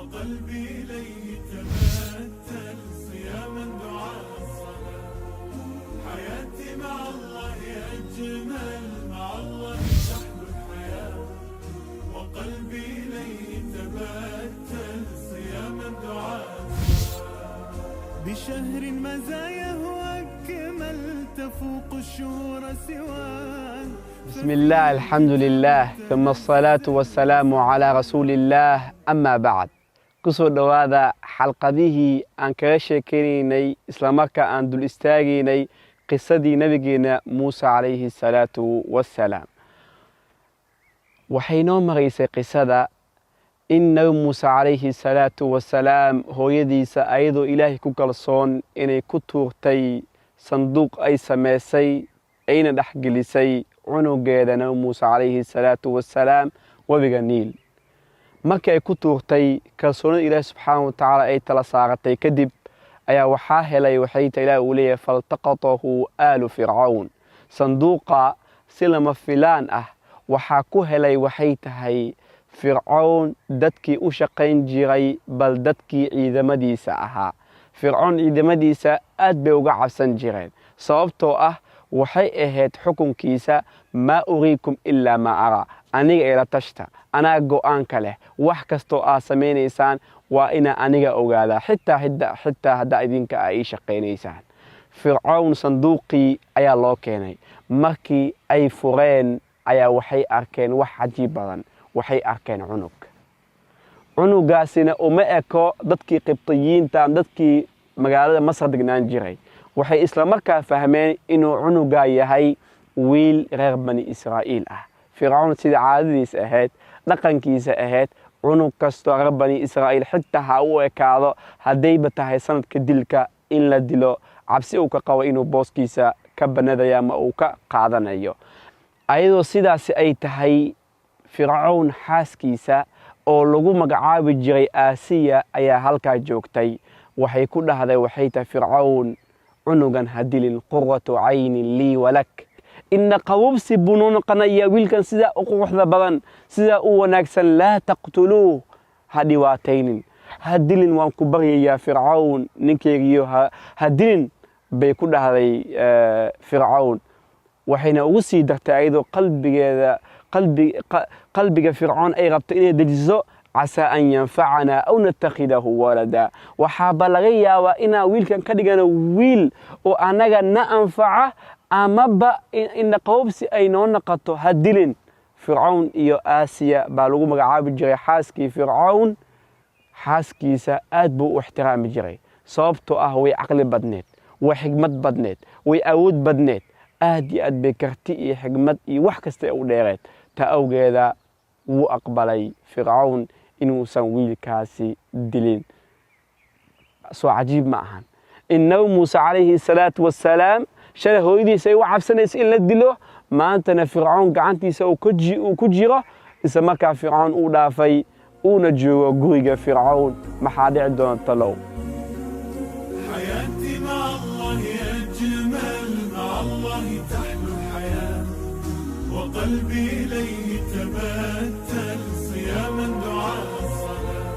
وقلبي إليه تبتل، صياما دعاء الصلاة. حياتي مع الله أجمل، مع الله تحلو الحياة. وقلبي إليه تبتل، صياما دعاء الصلاة. بشهر مزاياه أكمل، تفوق الشهور سواه. بسم الله، الحمد لله، ثم الصلاة والسلام على رسول الله، أما بعد. Kusoo dhowaada xalqadihii aan kaga sheekeynaynay, islamarkaa aan dul istaagaynay qisadii nabigeena Muuse calayhi asalaatu wassalaam. Waxay noo maraysay qisada in Nabi Muuse calayhi salaatu wassalaam hooyadiisa, ayadoo Ilaahay ku kalsoon, inay ku tuurtay sanduuq ay samaysay, ayna dhexgelisay cunugeeda Nabi Muuse calayhi salaatu wassalaam webiga Niil. Markii ay ku tuurtay, kalsoonida Ilaahi subxaana wa tacaala ay tala saaratay kadib, ayaa waxaa helay, waxay ta Ilahi uu leeyahay: فالتقطه آل فرعون. Sanduuqa si lama filaan ah waxaa ku helay, waxay tahay, Fircown dadkii u shaqayn jiray, bal dadkii ciidamadiisa ahaa. Fircoon ciidamadiisa aad bay uga cabsan jireen, sababtoo ah waxay ahayd xukunkiisa: ما أريكم إلا ما أرى, aniga ila tashta, anaa go'aanka leh, wax kastoo aad samaynaysaan waa inaa aniga ogaadaa, xitaa haddaa idinka aa ii shaqaynaysaan. Fircown sanduuqii ayaa loo keenay. Markii ay fureen ayaa waxay arkeen wax cajiib badan. Waxay arkeen cunug. Cunugaasina uma eko dadkii Qibtiyiinta ama dadkii magaalada Masar degnaan jiray. Waxay isla markaa fahmeen inuu cunugaa yahay wiil reer Bani Israa'iil ah. Fircawn sida caadadiisa ahayd, dhaqankiisa ahayd, cunug kastoo reer Bani Israa'iil, xitaa ha u ekaado, haddayba tahay sanadka dilka in la dilo, cabsi uu ka qabo inuu booskiisa ka banadayo ama uu ka qaadanayo. Ayadoo sidaasi ay tahay, Fircawn xaaskiisa oo lagu magacaabi jiray Aasiya ayaa halkaa joogtay. Waxay ku dhahday, waxay tahay, Fircawn: "Cunugan ha dilin, قرة عين لي ولك, ina qabobsi buu noo noqonayaa wiilkan sidaa u quruxda badan, sidaa u wanaagsan. لا تقتلوه, ha dhibaataynin, ha dilin, waan ku baryayaa, Fircawn ninkeygiyo, ha dilin," bay ku dhahday Fircawn. Waxayna ugu sii dartay, ayadoo qalbigeeda qalbiga Fircoon ay rabto inay dejiso: عسى أن ينفعنا أو نتخذه ولدا. Waxaaba laga yaabaa inaan wiilkan ka dhigano wiil oo annaga na anfaca, amaba ina qabobsi ay noo noqoto, ha dilin. Fircawn iyo Aasiya baa lagu magacaabi jiray xaaskii Fircawn. Xaaskiisa aad buu u ixtiraami jiray, sababtoo ah way caqli badneed, way xigmad badneed, way awood badneed, aad iyo aad bay karti iyo xigmad iyo wax kasta u dheereed. Taa awgeeda wuu aqbalay Fircawn inuusan wiilkaasi dilin. Soo cajiib ma ahan in Nabi Muuse calayhi salaatu wassalaam shalay hooyadiisa ay u cabsanaysa in la dilo, maantana Fircoon gacantiisa uu ku jiro, isla markaa Fircoon uu dhaafay, uuna joogo guriga Fircown? Maxaa dhici doona talow? حياتي مع الله أجمل، مع الله تحلو الحياة. وقلبي إليه تبتل، صياما دعاء الصلاة.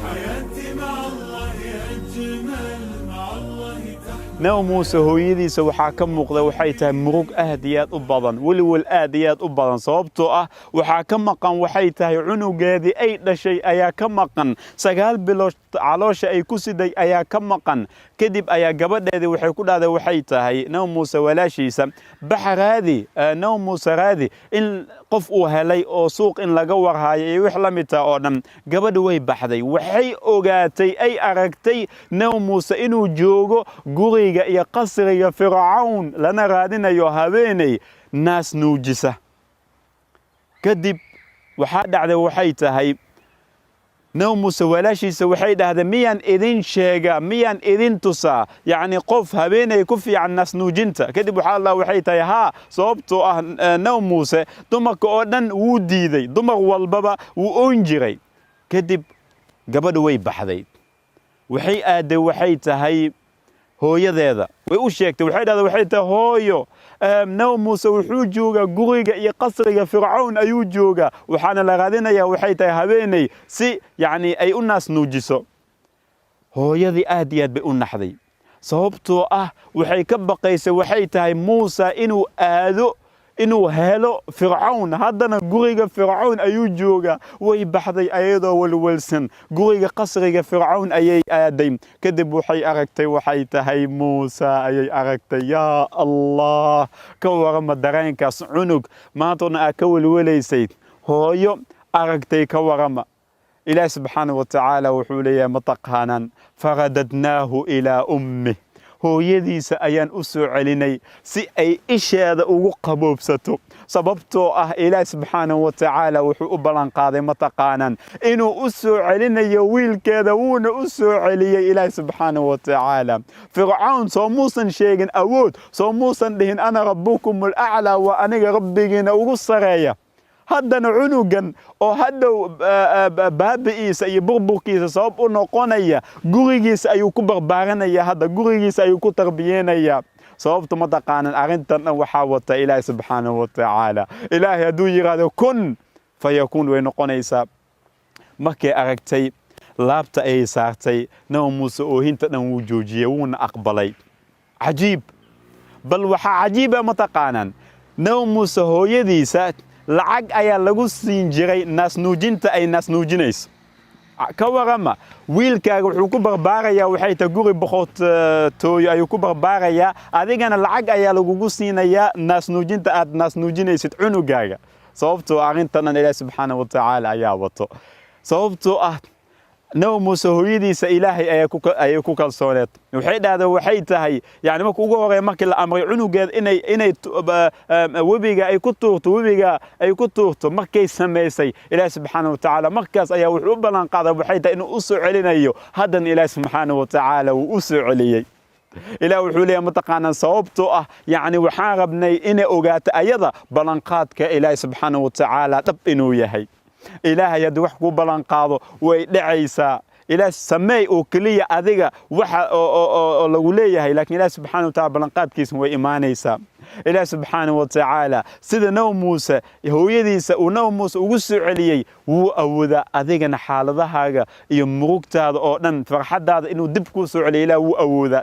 حياتي مع الله أجمل، مع الله تحلو. Nabi Muuse hooyadiisa waxaa ka muuqda, waxay tahay, murug aad iyo aad u badan, welwel aad iyo aad u badan, sababtoo ah waxaa ka maqan, waxay tahay, cunugeedii ay dhashay ayaa ka maqan, 9 bilood caloosha ay ku siday ayaa ka maqan. Kadib ayaa gabadheedii waxay ku dhahday, waxay tahay, Nabi Muuse walaashiisa: "Baxa, raadi Nabi Muuse, raadi in qof uu helay oo suuq in laga warhaayo iyo wix la mid taha oo dhan." Gabadha way baxday. Waxay ogaatay, ay aragtay Nabi Muuse inuu joogo guriga iyo qasriga Fircawn, lana raadinayo haweeney naas nuujisa. Kadib waxaa dhacday, waxay tahay, Nabi Muuse walaashiisa waxay dhahdeen: "Miyaan idin sheegaa? Miyaan idin tusaa, yacni, qof haweeney ku fiican naas nuujinta?" Kadib waxaa Allah, waxay tahay, haa, sababtoo ah Nabi Muuse dumarka oo dhan wuu diiday, dumar walbaba wuu oon jiray. Kadib gabadha way baxday, waxay aadday, waxay tahay, hooyadeeda. Way u sheegtay, waxay dhahday waxay tahay hooyo, Nabi Muuse wuxuu joogaa guriga iyo qasriga Fircawn ayuu joogaa, waxaana la raadinayaa waxay tahay haweeney si yacni ay u naas nuujiso. Hooyadii aad iyo aad bay u naxday, sababtoo ah waxay ka baqaysay waxay tahay Muuse inuu aado inuu helo Fircawn, haddana guriga Fircawn ayuu joogaa. Way baxday ayadoo walwalsan, guriga qasriga Fircawn ayay aaday. Kadib waxay aragtay waxay tahay Muuse ayay aragtay. Yaa Allah, ka warama dareenkaas cunug maantuna aad ka welwelaysay hooyo aragtay, ka warama. Ilaah subxaana wa tacaala wuxuu leeyahay, ma taqaanaan, faradadnaahu ilaa ummih, hooyadiisa ayaan u soo celinay si ay isheeda ugu qaboobsato, sababtoo ah Ilaah subxaanahu wa tacaala wuxuu u ballanqaaday, ma taqaanaan, inuu u soo celinayo wiilkeeda, wuuna u soo celiyey Ilaah subxaanahu wa tacaala. Fircawn soo muusan sheegin awood, soo muusan dhihin ana rabbukum alaclaa, waa aniga rabbigiina ugu sareeya. Haddana cunugan oo hadhow baabi'iisa iyo burburkiisa sabab u noqonaya, gurigiisa ayuu ku barbaaranaya, hadda gurigiisa ayuu ku tarbiyeynayaa. Sababtu ma taqaanan, arrintan dhan waxaa wata Ilaahi subxaanahu wa tacaala. Ilaahay hadduu yidhaahdo kun fayakuun, way noqonaysaa. Markay aragtay laabta ayay saartay Nabi Muuse, oohinta dhan wuu joojiyey, wuuna aqbalay. Cajiib, bal waxaa cajiiba, ma taqaanaan, Nabi Muuse hooyadiisa lacag ayaa lagu siin jiray naasnuujinta ay naasnuujinayso. Ka warama, wiilkaaga wuxuu ku barbaarayaa waxay tahay guri boqortooyo ayuu ku barbaarayaa, adigana lacag ayaa lagugu siinayaa naasnuujinta aad naasnuujinaysid cunugaaga. Sababtoo arrintanan Ilaahi subxaana wa tacaala ayaa wato, sababtoo ah Nabi Muuse hooyadiisa Ilaahay ayay ku kalsooneed. Waxay dhahdaa waxay tahay yani marka ugu horeeya markii la amray cunugeed inay webiga ay ku tuurto, webiga ay ku tuurto, markay samaysay, Ilaahi subxaana wa tacaala markaas ayaa wuxuu u ballan qaaday waxay tahay inuu u soo celinayo. Haddana Ilaahi subxaana wa tacaala wuu u soo celiyey. Ilaah wuxuu leeyahay, mataqaanaa, sababtoo ah yacni waxaan rabnay inay ogaato ayada ballanqaadka Ilaahi subxaana wa tacaala dhab inuu yahay. Ilaahay haddii wax kuu ballan qaado, way dhacaysaa. Ilaah sameey oo keliya adiga waxa oo lagu leeyahay, laakiin Ilaah subxaana wa tacaala ballanqaadkiisa way imaanaysaa. Ilaah subxaana wa tacaala sida Nabi Muuse hooyadiisa uu Nabi Muuse ugu soo celiyey, wuu awoodaa adigana xaaladahaaga iyo murugtaada oo dhan farxaddaada inuu dib kuu soo celiyo. Ilaah wuu awoodaa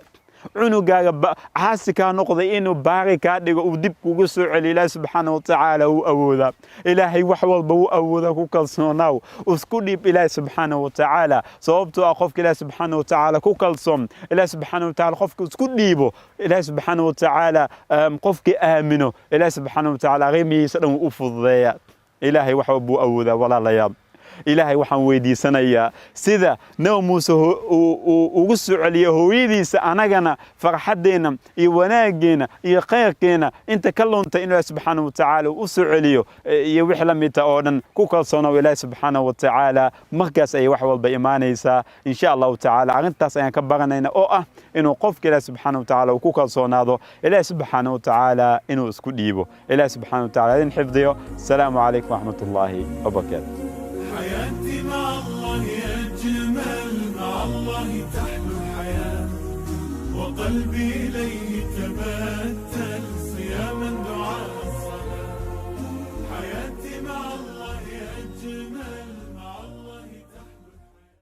cunugaaga caasi kaa noqday inuu baari kaa dhigo, uu dib kugu soo celiyo. Ilaahi subxaana wa tacaala wuu awoodaa. Ilaahay wax walba wuu awoodaa, ku kalsoonaaw, isku dhiib Ilaahi subxaana wa tacaala, sababtoo ah qofka Ilaahi subxaana wa tacaala ku kalsoon, Ilaahi subxaana wa tacaala qofka isku dhiibo, Ilaahi subxaana wa tacaala qofkii aamino, Ilaahi subxaana wa tacaala arrimihiisa dhan wuu u fududeeyaa. Ilaahay wax walba wuu awoodaa. Walaalayaal, Ilaahay waxaan weydiisanayaa sida Nabi Muuse uu ugu soo celiyey hooyadiisa, anagana farxaddeenna iyo wanaaggeena iyo khayrkeenna inta ka luntay in Ilaahi subxaana wa tacaala uu u soo celiyo iyo wix la midta oo dhan. Ku kalsoonow Ilaahi subxaana wa tacaala, markaas ayay wax walba imaanaysaa insha Allahu tacaala. Arrintaas ayaan ka baranayna oo ah inuu qofka Ilaahi subxaana wa tacaala uu ku kalsoonaado, Ilaahi subxaana wa tacaala inuu isku dhiibo. Ilaahi subxaana wa tacaala idin xifdiyo. Asalaamu calaykum waraxmat ullaahi wabarakaatu. حياتي مع الله أجمل، مع الله تحلو الحياة، وقلبي إليه